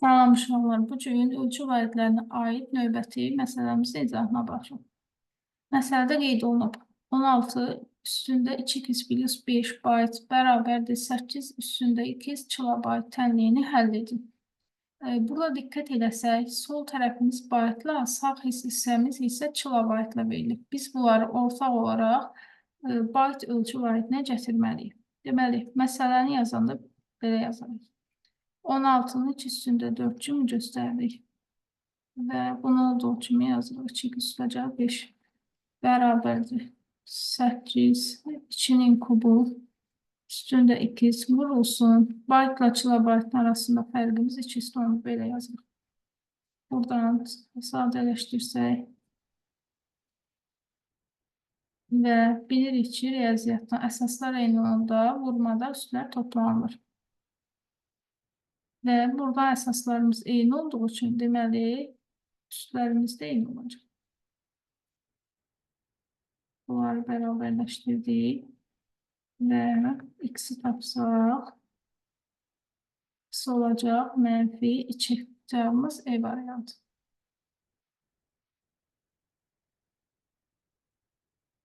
Salam uşaqlar, bu gün ölçü vahidlərinə aid növbəti məsələmizin izahına baxırıq. Məsələdə qeyd olunub 16 üstündə 2x plus 5 bayt bərabərdir 8 üstündə 2 kilobayt tənliyini həll edin. Burada diqqət eləsək, sol tərəfimiz baytla, sağ hissəmiz isə kilobaytla verilir. Biz bunları ortaq olaraq bayt ölçü vahidinə gətirməliyik. Deməli, məsələni yazanda belə yazarıq. 16-nın 2 üstündə 4 kimi göstərdik. Və bunu olduğu kimi yazırıq. 2 üstəgəl 5 bərabərdir. 8, 2-nin kubu üstündə 2 vurulsun. Baytla kilobaytın arasında fərqimiz 2 üstü onu belə yazırıq. Buradan sadələşdirsək və bilirik ki, riyaziyyatdan əsaslar eyni olanda vurmada üstlər toplanılır. Və burada əsaslarımız eyni olduğu üçün, deməli, üstlərimiz də eyni olacaq. Bunları bərabərləşdirdik və x-i tapsaq, x olacaq mənfi 2. Cavabımız E variantı.